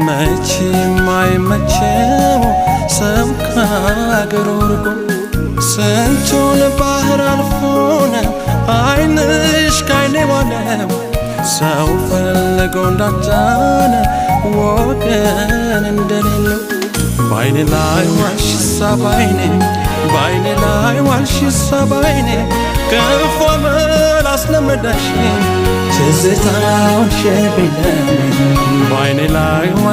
መቼም አይመቸው ሰው ከአገሩ ርቆ። ስንቱን ባህር አልፎነ ዓይንሽ ካይኔ ዋለው፣ ሰው ፈልጎ እንዳጣነ ወገን እንደሌለው። ባይኔ ላይ ዋልሽሳ ባይኔ፣ ባይኔ ላይ ዋልሽሳ ባይኔ፣ ክፉ አመል አስለመደሽ፣ ትዝታውን ሽብኝ ለኔ። ባይኔ ላይ ዋልሽ።